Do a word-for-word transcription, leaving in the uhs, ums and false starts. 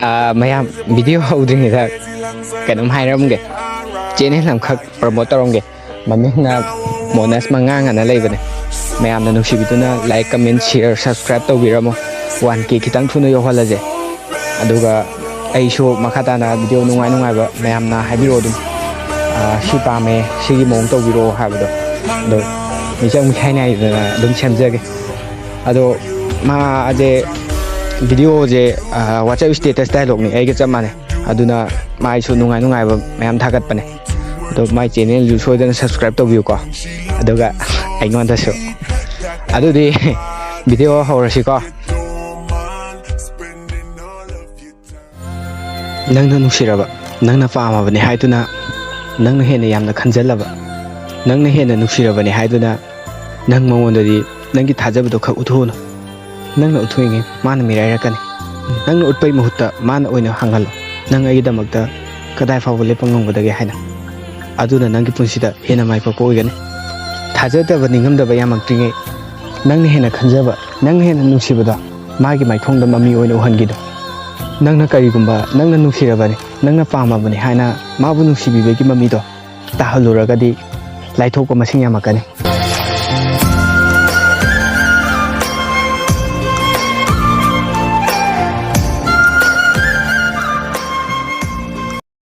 ꯑꯥ, ꯃꯌꯥꯝ, ꯚꯤꯗꯤꯑꯣ ꯍꯧꯗ꯭ꯔꯤꯉꯩꯗ ꯀꯩꯅꯣꯝ ꯍꯥꯏꯔꯝꯒꯦ꯫ ꯆꯦꯅꯦꯜ ꯑꯃꯈꯛ ꯄ꯭ꯔꯣꯃꯣꯠ ꯇꯧꯔꯝꯒꯦ꯫ ꯃꯃꯤꯡꯅ ꯃꯣꯅꯁ ꯃꯉꯥꯡ ꯑꯅ ꯂꯩꯕꯅꯦ꯫ ꯃꯌꯥꯝꯅ ꯅꯨꯡꯁꯤꯕꯤꯗꯨꯅ ꯂꯥꯏꯛ, ꯀꯃꯦꯟ, ꯁꯤꯌꯔ, ꯁꯕꯁꯀ꯭ꯔꯥꯏꯕ ꯇꯧꯕꯤꯔꯝꯃꯣ꯫ ꯋꯥꯟ ꯀꯦ ꯈꯤꯇꯪ ꯊꯨꯅ ꯌꯧꯍꯜꯂꯁꯦ꯫ ꯑꯗꯨꯒ ꯑꯩꯁꯨ ꯃꯈꯥ ꯇꯥꯅ ꯚꯤꯗꯤꯑꯣ ꯅꯨꯡꯉꯥꯏ ꯅꯨꯡꯉꯥꯏꯕ ꯃꯌꯥꯝꯅ ꯍꯥꯏꯕꯤꯔꯛꯑꯣ ꯑꯗꯨꯝ꯫ ꯑꯥ, ꯁꯤ ꯄꯥꯝꯃꯦ, ꯁꯤꯒꯤ ꯃꯑꯣꯡ ꯇꯧꯕꯤꯔꯛꯑꯣ ꯍꯥꯏꯕꯗꯣ꯫ ꯑꯗꯣ ꯃꯤꯆꯪ ꯃꯤꯈꯥꯏ ꯅꯥꯏꯗꯅ ꯑꯗꯨꯝ ꯁꯦꯝꯖꯒꯦ꯫ ꯑꯗꯣ ꯃꯥꯁꯦ ꯚꯤꯗꯤꯑꯣꯁꯦ, ꯑꯥ, WhatsApp status dialogueꯅꯤ, ꯑꯩꯒ ꯆꯞ ꯃꯥꯟꯅꯩ꯫ ꯑꯗꯨꯅ ꯃꯥꯏꯁꯨ ꯅꯨꯡꯉꯥꯏ ꯅꯨꯡꯉꯥꯏꯕ ꯃꯌꯥꯝ ꯊꯥꯒꯠꯄꯅꯦ꯫ ꯑꯗꯣ ꯃꯥꯏ ꯆꯦꯅꯦꯜꯁꯨ ꯁꯣꯏꯗꯅ ꯁꯕꯁꯀ꯭ꯔꯥꯏꯕ ꯇꯧꯕꯤꯌꯨꯀꯣ꯫ ꯑꯗꯨꯒ ꯑꯩꯉꯣꯟꯗꯁꯨ꯫ ꯑꯗꯨꯗꯤ ꯚꯤꯗꯤꯑꯣ ꯍꯧꯔꯁꯤꯀꯣ꯫ ꯅꯪꯅ ꯅꯨꯡꯁꯤꯔꯕ, ꯅꯪꯅ ꯄꯥꯝꯃꯕꯅꯤ ꯍꯥꯏꯗꯨꯅ, ꯅꯪꯅ ꯍꯦꯟꯅ ꯌꯥꯝꯅ ꯈꯟꯖꯜꯂꯕ, ꯅꯪꯅ ꯍꯦꯟꯅ ꯅꯨꯡꯁꯤꯔꯕꯅꯤ ꯍꯥꯏꯗꯨꯅ, ꯅꯪ ꯃꯉꯣꯟꯗꯗꯤ ꯅꯪꯒꯤ ꯊꯥꯖꯕꯗꯣ ꯈꯛ ꯎꯠꯊꯣꯛꯎꯅꯨ꯫ ꯅꯪꯅ ꯎꯠꯊꯣꯛꯏꯉꯩ ꯃꯥꯅ ꯃꯤꯔꯥꯏꯔꯛꯀꯅꯤ꯫ ꯅꯪꯅ ꯎꯠꯄꯩ ꯃꯍꯨꯠꯇ ꯃꯥꯅ ꯑꯣꯏꯅ ꯍꯪꯍꯜꯂꯣ, "ꯅꯪ ꯑꯩꯒꯤꯗꯃꯛꯇ ꯀꯗꯥꯏ ꯐꯥꯎꯕ ꯂꯦꯞꯄ ꯉꯝꯒꯗꯒꯦ?" ꯍꯥꯏꯅ꯫ ꯑꯗꯨꯅ ꯅꯪꯒꯤ ꯄꯨꯟꯁꯤꯗ ꯍꯦꯟꯅ ꯃꯥꯏ ꯄꯥꯛꯄ ꯑꯣꯏꯒꯅꯤ꯫ ꯊꯥꯖꯗꯕ ꯅꯤꯡꯉꯝꯗꯕ ꯌꯥꯝꯃꯛꯇ꯭ꯔꯤꯉꯩ, ꯅꯪꯅ ꯍꯦꯟꯅ ꯈꯟꯖꯕ, ꯅꯪꯅ ꯍꯦꯟꯅ ꯅꯨꯡꯁꯤꯕꯗꯣ ꯃꯥꯒꯤ ꯃꯥꯏꯊꯣꯡꯗ ꯃꯃꯤ ꯑꯣꯏꯅ ꯎꯍꯟꯈꯤꯗꯣ꯫ ꯅꯪꯅ ꯀꯔꯤꯒꯨꯝꯕ ꯅꯪꯅ ꯅꯨꯡꯁꯤꯔꯕꯅꯤ, ꯅꯪꯅ ꯄꯥꯝꯃꯕꯅꯤ ꯍꯥꯏꯅ ꯃꯥꯕꯨ ꯅꯨꯡꯁꯤꯕꯤꯕꯒꯤ ꯃꯃꯤꯗꯣ ꯇꯥꯍꯜꯂꯨꯔꯒꯗꯤ ꯂꯥꯏꯊꯣꯛꯄ ꯃꯁꯤꯡ ꯌꯥꯝꯃꯛꯀꯅꯤ꯫